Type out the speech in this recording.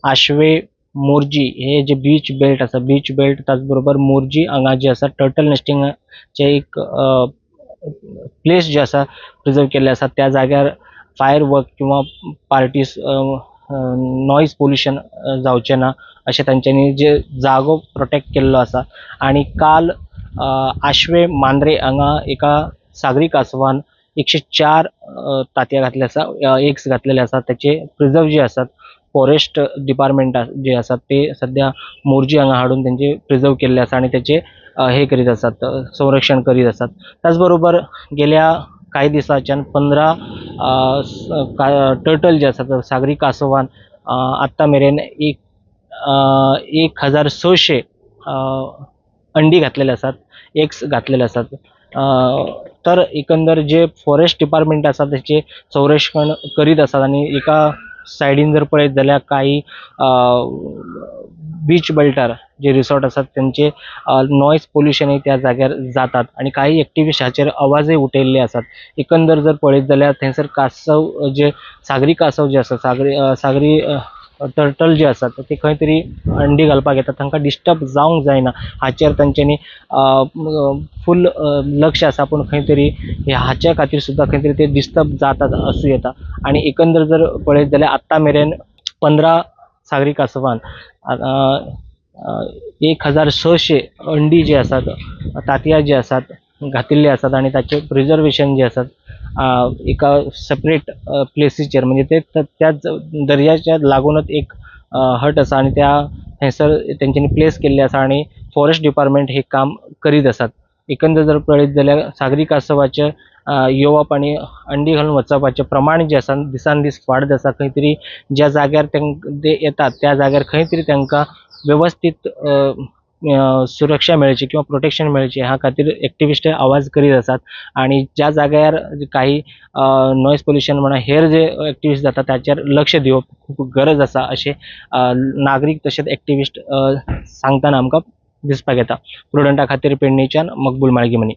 आश्वे मोरजी हे जे beach belt आसा, beach belt त्याच बरोबर मोरजी हांगा जे आसा टर्टल नेस्टिंगाचे एक प्लेस जे आसा प्रिजर्व केल्ले आसा. त्या जाग्यार फायर वर्क किंवा पार्टीज नॉयज पोल्युशन जावचें ना अशें तांच्यांनी जे जागो प्रोटेक्ट केल्लो आसा. आनी काल आश्वे मांद्रे हांगा एका सागरी कासवान 104 तांतयां घातले आसा, एग्स घातलेले आसा. त्याचे प्रिजर्व जे आसात फॉरेस्ट डिपार्टमेंट जे आसात ते सध्या मोरजी हांगा हाडून तेंचे प्रिजर्व केल्ले आसा आनी तेचे हे करीत आसात, संरक्षण करीत आसात. त्याच बरोबर गेल्या कांय दिसांच्यान 15 टर्टल जे आसात सागरी कासवान आत्तां मेरेन 1600 अंडी घातलेले आसात, एग्स घातलेले आसात. तर एकंदर जे फॉरेस्ट डिपार्टमेंट आसा तेचे संरक्षण करीत आसात. आनी एका सायडीन जर पळयत जाल्यार काही बीच बेल्टार जे रिसॉर्ट आसात तेंचे नॉयज पोल्युशनय त्या जाग्यार जातात आनी काही एक्टिविस्ट हाचेर आवाजय उठयल्ले आसात. एकंदर जर पळयत जाल्यार थंयसर कासव जे सागरी कासव जे आसा, सागरी सागरी टर्टल जे आसात ते खंय तरी अंडी घालपाक येतात, तांकां डिस्टर्ब जावंक जायना हाचेर तांच्यांनी फूल लक्ष आसा. पूण खंय तरी हाच्या खातीर सुद्दां खंय तरी ते डिस्टर्ब जातात आसूं येता. आनी एकंदर जर पळयत जाल्यार आत्तां मेरेन 15 सागरी कासवान 1600 अंडी जी आसात, तांतयां जी आसात घातिल्ली आसात आनी ताचे प्रिजर्वेशन जे आसात एका सेपरेट प्लेसीचेर, म्हणजे ते त्याच दर्याच्या लागूनच एक हट आसा आनी त्या थंयसर तेंच्यांनी प्लेस केल्ले आसा आनी फॉरेस्ट डिपार्टमेंट हे काम करीत आसात. एकंदर जर पळयत जाल्यार सागरी कासवाचे येवप आनी अंडी घालून वचपाचें प्रमाण जें आसा दिसान दीस वाडत आसा. खंय तरी ज्या जाग्यार ते येतात त्या जाग्यार खंय तरी तांकां वेवस्थीत सुरक्षा मेळची किंवा प्रोटेक्शन मेळचें ह्या खातीर एक्टिविस्ट आवाज करीत आसात. आनी ज्या जाग्यार काही नॉयज पोल्युशन म्हणा हेर जे एक्टिविस्ट जाता ताचेर लक्ष दिवप खूब गरज आसा अशें नागरीक तशेंच एक्टिविस्ट सांगतना आमकां दिसपाक येता. प्रुडंटा खातीर पेडणेच्यान मकबूल माळगीमनी.